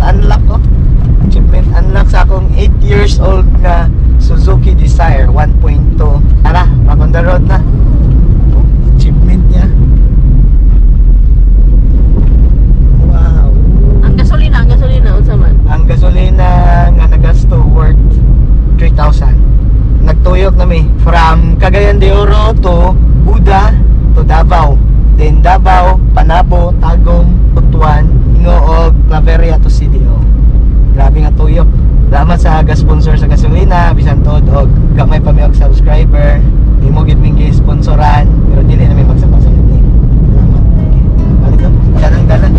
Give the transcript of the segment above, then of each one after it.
Unlock ko. Achievement unlock sa akong 8 years old nga Suzuki Dzire 1.2. Tara, back on the road na. Achievement niya. Wow. Ang gasolina, unsa man? Ang gasolina nga nagasto worth 3,000. Nagtuyok na mi from Cagayan de Oro to Buda to Davao. Then Davao, Panabo, Tagum, Butuan, Gingoog, Claveria to CDO. Grabe nga tuyok. Salamat sa ga-sponsor sa gasolina, bisan tuod og gamay pa mi og subscriber. Di mo gid ming sponsoran, pero dili na mi magsapa sa inyo. Salamat. Okay. Balik ko. Dalang dalan.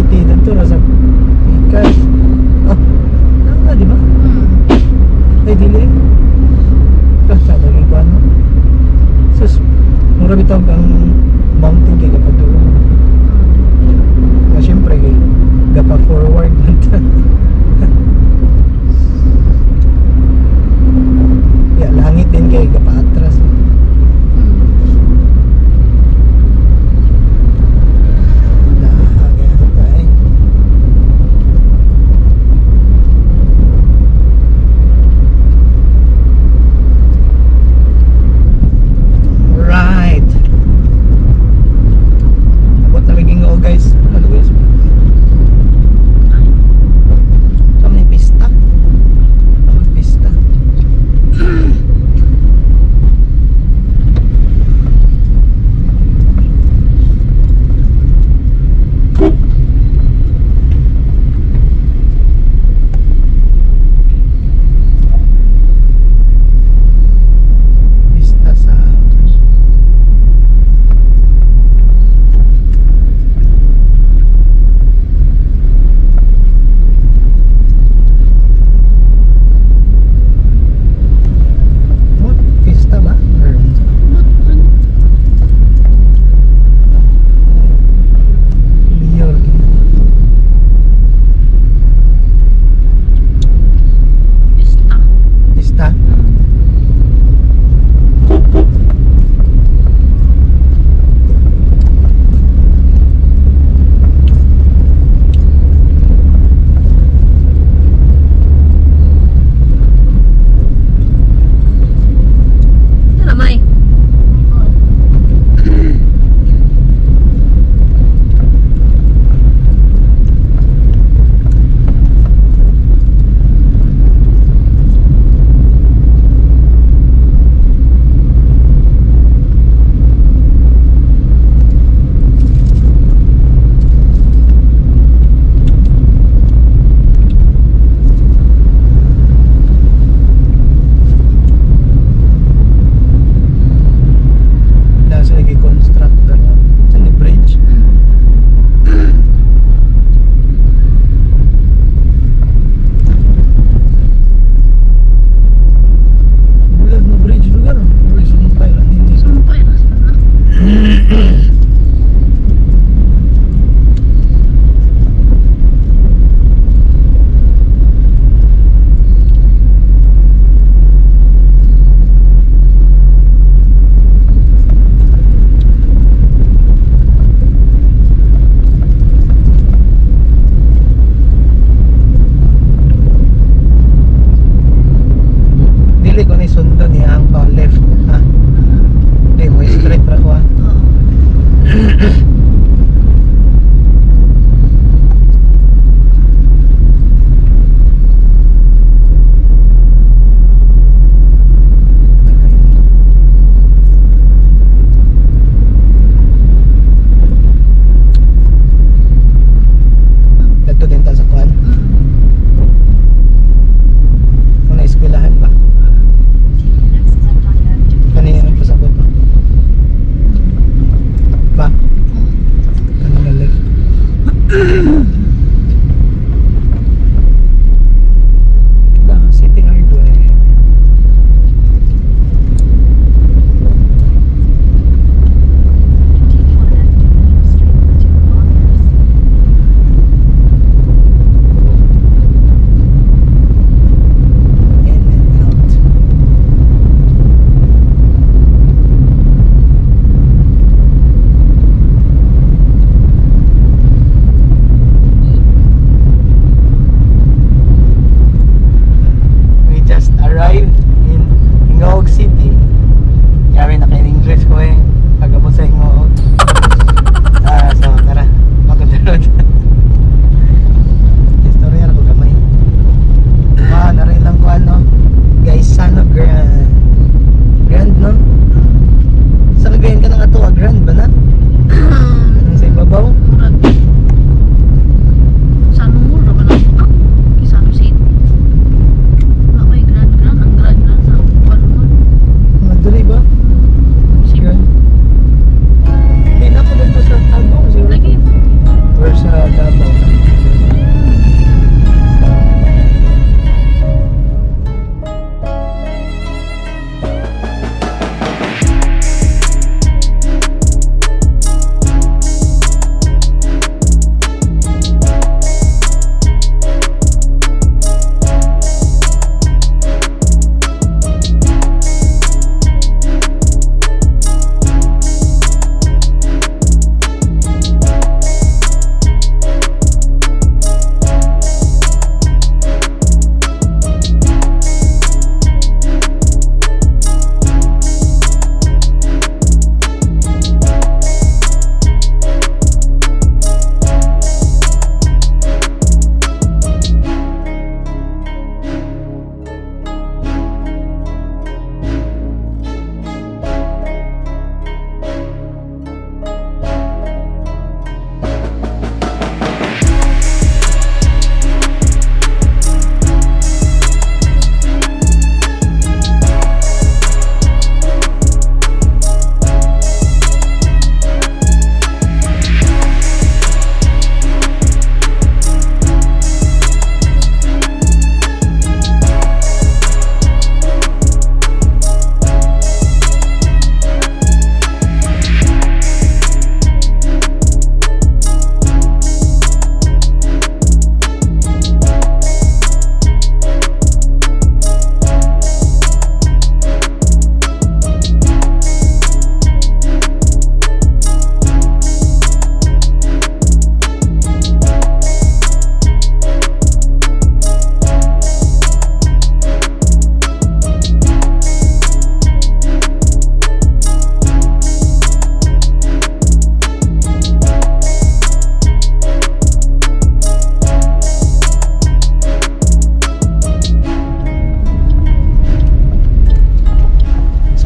City didto ra sa pikas. Ah, na, di ba? Hmm. Ay, dili. Basta lagi ko ano. Sus, mura bitaw ang mountain kay kapag doon. Na syempre kay gapa forward man ta. Ya, langit din kay gapa atras. Dahag eh. Right. Abot na Ginoo, guys. Maluwis. Ito may pista. May pista.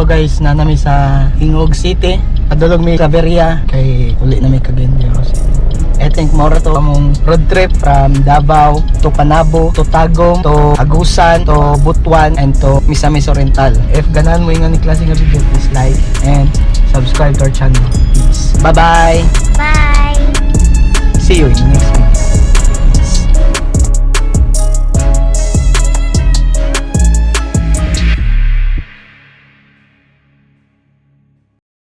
So guys, naa na mi sa Gingoog City. Padulong mi Claveria kay uli na mi Cagayan de Oro City. I think mao ra to among road trip from Davao to Panabo to Tagum to Agusan to Butuan and to Misamis Oriental. If ganahan mo yung ni klase nga video, please like and subscribe to our channel. Peace. Bye-bye. Bye. See you in the next video.